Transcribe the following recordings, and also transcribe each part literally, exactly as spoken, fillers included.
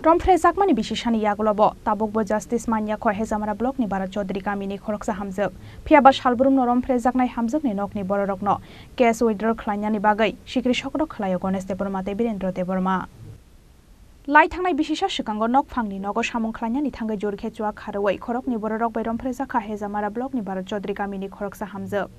Romphrejakmani bisisani yagulo bo tabukbo justice manya kho Hejamara blockni Bharat Chaudhary kamini khoroksa hamjwk. Phiyaba salbrumno romphrejaknai hamjwkni nokni bororokno case withdraw khlainani bagwi sikri sokrok khlaio Ganesh Debbarma tei Birendra Debbarma. Lai thangnai bisisa swkango nokphangni nogo samung khlainani thangwi jurikhe chuak kharwi khorokni bororok bai romphrejakha Hejamara blockni Bharat Chaudhary kamini khoroksa hamjwk.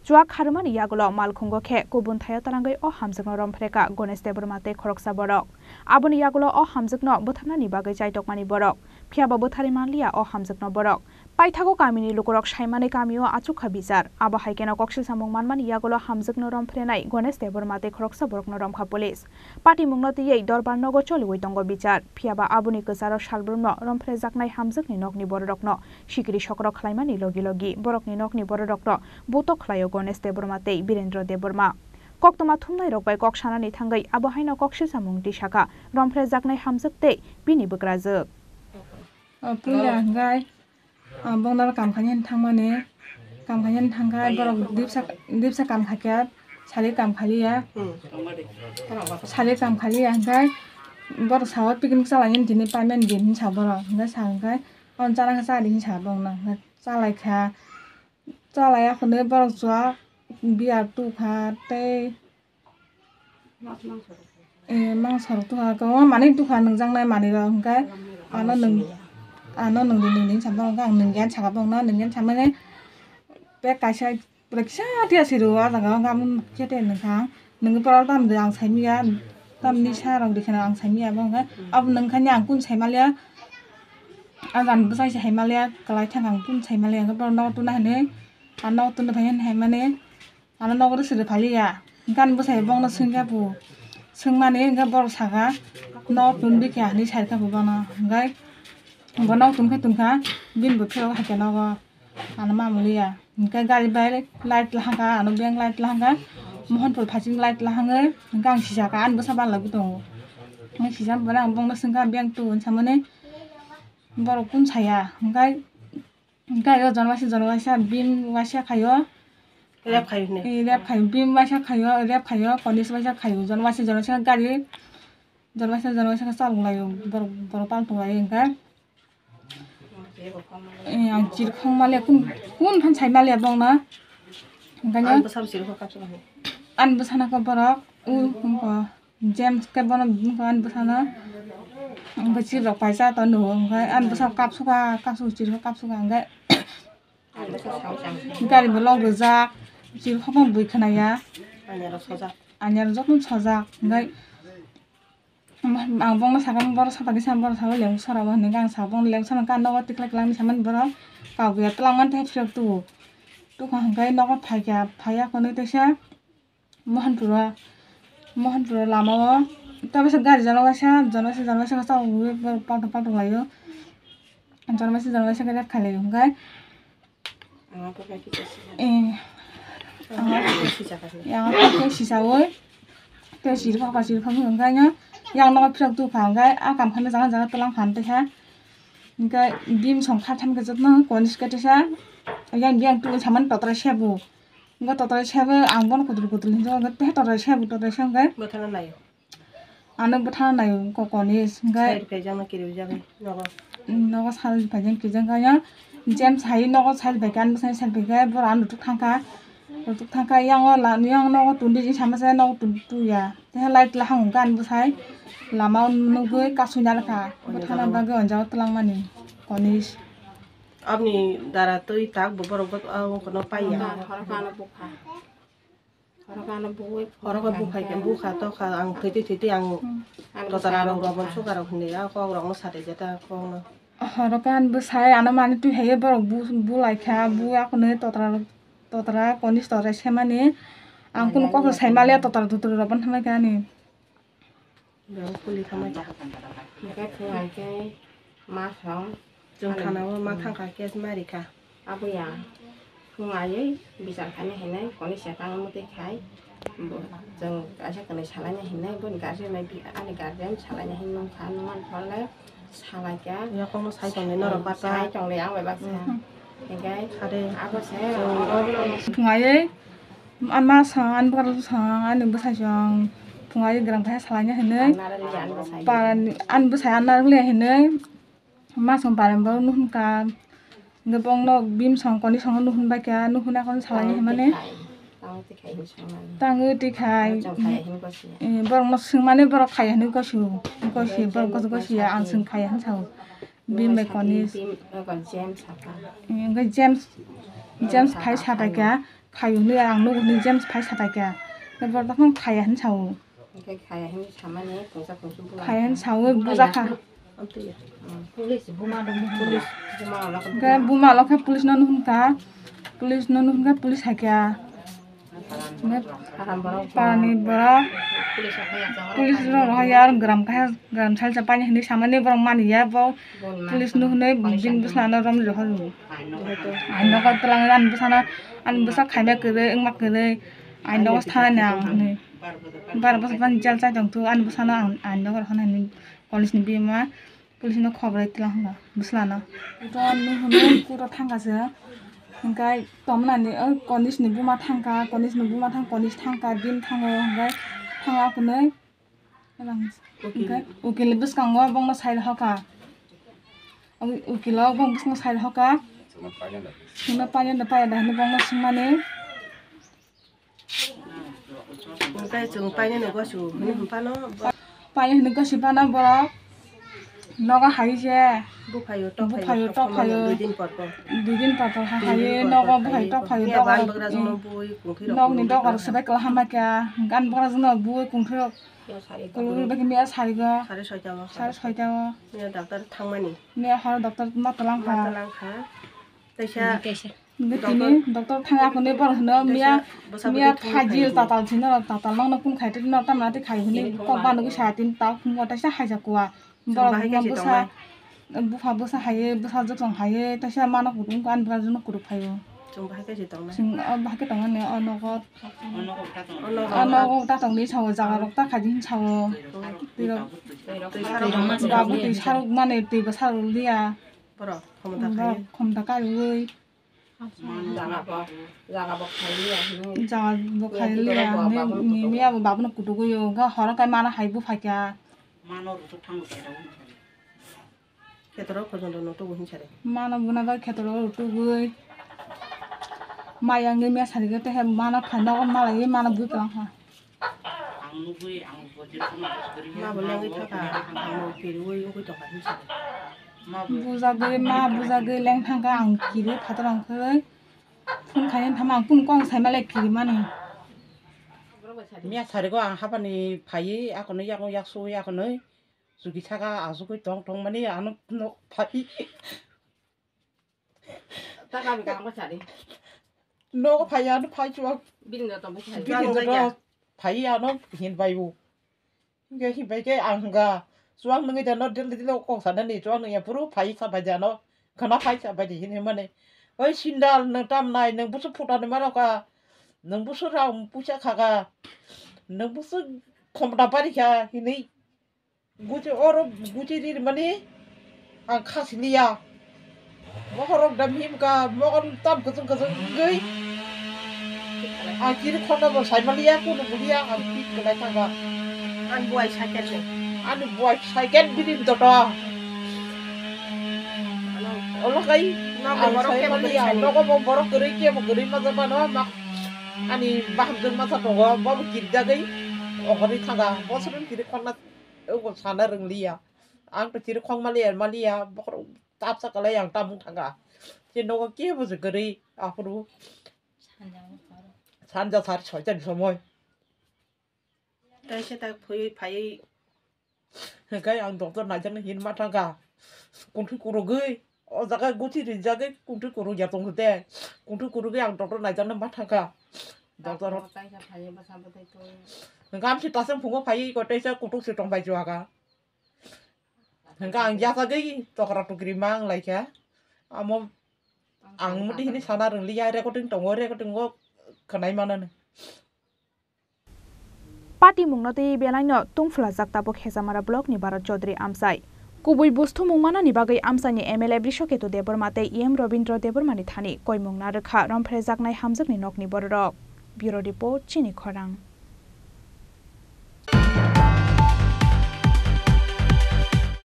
Chuak kharwmani yagulo malkhungo khe kubun thaio talangwi o hamjwkno romphrekha Ganesh Debbarma tei khoroksa borok. Aboni yagulo o hamjwkno bwtharnani bagwi chaitokmani borok, phiyaba bwtharwi manliya o hamjwkno borok. Paithago kamini lukurok saimani kamio achukha bichar. Abo hai kheno koksil samung manmani yagulo hamjwkno romphrenai Ganesh Debbarma tei khoroksa borokno romkha police. Patimungno twiwi dorbar nogo choliwi tongo bichar. Phiyaba aboni kwcharo salbrumno romphrejaknai hamjwkni nokni bororokno sikiri sokrok khlaimani logi logi borokni nokni bororokno butok khlaio Ganesh Debbarma tei Birendra Debbarma. Koktwma thumnairok bai kok sanani thangwi abo haino koksil samung tisakha romphrejaknai hamjwk tei bini bwkrajwk. O puila hwnkhe, ah, bongdaro kam khainani thangmani, kam khainani thangkha, borok dipsa, dipsa kam khaikha, sali kam khaliya, sali kam khaliya, hwnkhe borok sao picnic chalainani tini payment di hinwi sa borok, hwnkhe sa hwnkhe, "O chana khe cha di," hinwi sa borokno, hwnkhe chalaikha, chalaiya hwnwi borok chuak beer tukha tei Eh, mangsa rok tukha, kwbangma manwi tukha, nwngjaknai manwi rok, hwnkhe ano nwng, ano nwngdi, nwngdi hinwi saimano, hwnkhe ang nwngya hinwi sakha bongno, nwngya hinwi saimani bag kaisa pura kisa tiya siro, o jaga o hwnkhe amo kisa tiya nwngkha ang, nwngwi borok tamni ang saimanya, tamni sa rok dikheno ang saimanya, abo hwnkhe abo nwngkhani ang kunu saimaliya, ang ani bwsai se saimaliya, kwlai thangkha ang kunu saimaliya, hwnkhe borok nogo tubuna hinwi, ang nogo tubuna phai hinwi saimani. Ano nogo rw siri phaliya. Hwnkhe ani bwsai bongno swngya bo. Swngmani hwnkhe borok saka, "Nok tun bikha," hinwi saikha bo bono. Hwnkhe bo nok tun khe tun kha, bini bo phirok hai khe nogo. Ano ma muliya. Hwnkhe gari bai light lahangkha, ano bank light lahangkha. Mohanpur phaiching light lahangwi hwnkhe ang sijaka, ani bwsa balai bo tongo. Ang sijak bo ang bongno swngkha, "Bank tun," hinwi samani borok kun saya. Hwnkhe Gari o jon waisa, jon waisa, bim waisa khaio. Rep khaio hwnwi. Eh, rep khaio, bim waisa khaio, rep khaio, konis waisa khaio, jon waisa, jon waisa gari, jon waisa, jon waisa khe chalok laio, borok, borok paltung laio hwnkhe. Eh, ang chirikhok maliya, kun, kun phan sai maliya bongno. Hwnkhe ani bwsano chirikhok kapsuk hwnwi. Ani bwsano khe borok, u, hwnkhe. James khe bono bwsano, hwnkhe chirok paisa to nugo, hwnkhe ani bwsao kapsuka, kapsuka chirok kapsuka, hwnkhe gari bo lok rijak, chirok hokma bui khwnaya, anyaro jotono sojak, hwnkhe ang bongno sakha, borok sapha kisa, borok sakha leng sora bo hinwi ang sa, bongno leng sora kha nogo tikla tikla hinwi samani borok, kaguya twlangmani tei phirok tubu, tukha hwnkhe nogo phaikha, phaiya hwnwi teisa. Mohanpuro, Mohanpuro lamao tabisa gari jon waisa, jon waisa, jon waisa khe paltung paltung laio. Jon waisa, jon waisa khe rep khailai hwnkhe. Eh, yang khe sisaui tei siri phakha, siri phakha hwnkhe yang nogo phirok tukha hwnkhe a kam khaina jaga jaga twlang kha teisa. Hwnkhe bim song kha tham khe jotono konis khe teisa yang biyang twi samani totra sebo. Hwnkhe totra sebo ang bono kutul kutul hinwi hwnkhe teha totra sebo, totra sebo hwnkhe bwthano naio. Ano bwthano naio kokonis hwnkhe. Side kaijakno kiriwi jagwi nogo. Nogo sal phaijak kirijakya. James hai nogo sal phaikha, ani bwsai sal phaikha, borok ano tuk thangkha. Tuk thangkha, yang o la, yang nogo tun di, sama se nogo tun tuya. Teha light lahang hwnkhe ani bwsai lama o nugwi kasui narwkha. Bwthana bagwi o jaga twlangmani konis. Aboni dara twi tak bo borok bo, ah, wngkha no paiya. Horo kano bukha. Horo kano bui. Horo khe bukhai khe bukha tokha ang thwitwi thwitwi ang. Hmm. Ano totara bwsai rok rok bukha. Suka rok hinwi a kok rok no satai jeta kok no. Horo kan bwsai ano mani twi hai borok bu, bu lai kha bu akhonwi totara rok, totara konis totara semani. Ang kunu kok sai maliya totara totara rok ban thanglai kha ani. Bebak puli khamai ta. Hwnkhe phung hai khe ma song. Chwng thana o ma thang kha case ma ri kha. Abo ya. Phung aiwi bichar khainai hinwi koni se tang mutwi khai. Bo, chwng kaisa kwnwi salainai hinwi boni guardian bai bi-, ani guardian salainai hinwi nung kha, nung mani phone le salai kha. Yakung no sai tongnai norok bata. Sai tongnai ang bai baksa. Hmm. Hwnkhe khade abo se. Phung aiwi. Ani ma song, ani bwkha rok song, ani bwsai song, Thwngwi gram khe salaina hinwi parani ani bwsai anna rwliya hinwi masong parani borok nuhun ka. Hwnkhe bongno bim song koni songo nuhun baikha, nuhun akon salaina hinmani. Tangwi twi khai. Eh, borokno swngmani borok khaiya hinwi gosio. Gosio, borok gosi gosi ya, ang swng khaiya hinwi sao. Bini bai koni. Hwnkhe James, James phai sabaikha, khaio hinwi ang nugo hinwi James phai sabaikha. Borok tongkha khaiya hinwi sao. Khaiya hinwi sao bujakha. Hwnkhe buma lokhe police no nuhun kha, police no nuhun kha, police haikha. Parani borok police rok rohor ya, gram khe gram salsa paina hinwi samani borok mani ya bo police no hinwi bini bwsla no romwi rohor. Ain nogo twlang ani bwsano, ani bwsa khaima kwrwi wngma kwrwi ain nogo thanani ang hinwi. Bar bwsa bani jel chai tong thu ani bwsano ang ain nogo rohor hinwi police ni bima. Police no khobor bai twlang hwnba bwsla no. Ito nuhun kuro thangkha se. Hwnkhe tomnani o Konish ni buma thangkha, Konish ni buma thang, Konish thangkha, bini thango hwnkhe thangya hwnwi. Hwnkhe ukil ni bwskango bongno sai hoka. Ukilo bong bwskango sai hoka. Hwnwi painani paiya da hwnwi bongno swngmani. Hwnkhe chwng painani gosu hwnwi hwnphano bo- Painani hwnwi gosi phano borok nogo hai se. Buphaio tok phaio, buphaio tok phaio. Dui din por por. Dui din por por ha hai nogo buphaio tok phaio. Nokni dogar se bai kwlahama kya. Gan bora jeno bui kungthiro. Kulubui bai miya sarigo. Sare soita o. Sare soita o. Miya doctor thangmani. Miya horo doctor ma twlang kha. Ma twlang kha. Teisa. Hwnkhe tini doctor thang ya hwnwi borok hino miya, miya thajil tatal sino tatal nokno kun khai twi no tamna twi khai hwnwi kok banogwi sa tini tok hwnwi teisa haisa kuwa. Borok hino bwsa bupha bwsa haiwi bwsa jokhong haiwi teisa mano kutung ani bwsa jono kutuk phaio. Chwng bahai khe se tongnai. Chwng o bahai khe tongnani o nogo. O nogo ta tongni sao jaga rok ta khaidi hin sao. Twi rok babu twi sarok mani twi bo sarok liya. Borok khomota khai. Khomota kariwi. Jaga bo, jaga bo khailiya hinwi. Jaga bo khailiya hinwi miya bo babuno kutugo yo. Ga horo kai mana hai bupha kya. Mano rutuk thango khe daw. Khetoro khojol no tubu hinsa de. Mano buna bai khetoro rutugwi. Mayang ni miya sari ga te he mana phai nogo malai mano bui tong ha. Ang nugwi, ang bo je kono bwswk gari ma bo lengwi thaka, ang bo kiriwi wngwi tongkha hinsa. Bujagwi ma bujagwi leng thangkha, ang kiriwi phatar wngkha. Phone khaina thama ang kunu kong saima le kirimani. Miya sarigo ang habani phaiwi akono yakno yaksu yakono chuki saka asugwi tong tongmani ano no phai. Ta kami kang ko sari. Nogo phai ano phai chuwak. Bini no tong phai. Bini no phai ano hin bai bo. Hingke hin bai ke ang hingka chuwak nungui da no dil dil kok sana ni chuwak nungui puru phai sa bai da no khana phai sa bai di hin hin mane. Oi sindal nung tam nai nung busu phuta ni mano ka nung busu rang pusa kha ka nung busu khomda pari kha hinui. Guchi oro guchi ri mani ang khasi liya. Mohorok dam him ka mohor tam kuchung kuchung gui. Ang kiri khorna bo sai maliya kuno buliya ang pik belai thanga. Ang buai cycle ni. Ani buai cycle bini doto. Olo kai ang sai maliya. Nogo bo borok guri ke bo guri ma jaba no ma. Ani baham jung masa tongo bo kiri jagui. Ogori thanga bo suru kiri khorna. Ogo sana rwngliya. Ang to chiri khong maliya, maliya, bokhorok tapsa kalai ang tamung thanga. Che nogo kebo se kwrwi, aphuru. Sanja sar soita ni somoi. Taisa tak phuyui phayui. Hwnkhe ang doctor naijaknai hinma thangkha. Kunthwi kurugwi. O jaga guthi rijagwi kungtwi kuruk ya tongkhe te. Kungtwi kurugwi ang doctor naijakna ma thangkha. Doctor. Taisa phaiya bwsa bwtai to. Hwnkhe amsi tasung phungo phaiwi ko taisa kutuk se tongbai chuaka. Hwnkhe ang yasagwi tokra tukri ma wng laikha. Amo ang muti hini sana rwngliya recording tongo, recording o khwnai manani. Patimungno tei belaino tungphwlajak tabuk Hejamara block ni Bharat Chaudhary amchai. Kubui bus thumung manani bagwi amchaini M L A Brishaketu Debbarma tei E M Rabindra Debbarma ni thani koimung narwkha rompherejaknai hamjakni nokni bororok. Bureau Report, Chini Khorang.